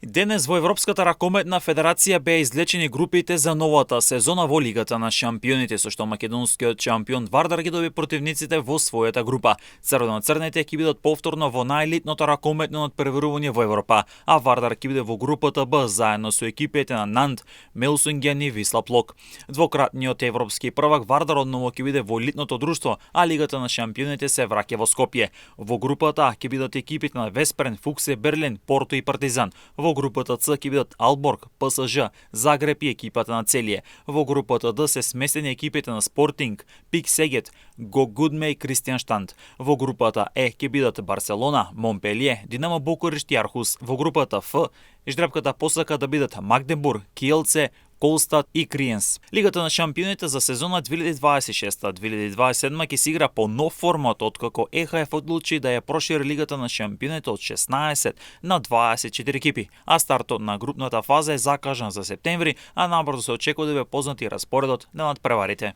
Денес во Европската ракометна федерација беа извлечени групите за новата сезона во Лигата на шампионите, со што македонскиот шампион Вардар ги доби противниците во својата група. Црвено-црните ќе бидат повторно во најелитното ракометно надпреварување во Европа, а Вардар ќе биде во групата Б заедно со екипите на Нант, Мелсунген и Висла Плок. Двократниот европски првак Вардар одново ќе биде во елитното друштво, а Лигата на шампионите се враќа во Скопје. Во групата А ќе бидат екипите на Весперн, Фуксе, Берлин, Порто и Партизан. Во групата С ќе бидат Алборг, ПСЖ, Загреб и екипата на Целие. Во групата Д се сместени екипите на Спортинг, Пик Сегет, Гогудме и Кристијанштанд. Во групата Е ќе бидат Барселона, Монпелие, Динамо Букурешт и Архус. Во групата Ф ждрепката посака да бидат Магдебург, Киелце, Колстад и Криенс. Лигата на шампионите за сезона 2026-2027 ќе се игра по нов формат, откако ЕХФ одлучи да ја прошири Лигата на шампионите од 16 на 24 екипи, а стартот на групната фаза е закажан за септември, а набрзо се очекува да биде познат и распоредот на надпреварите.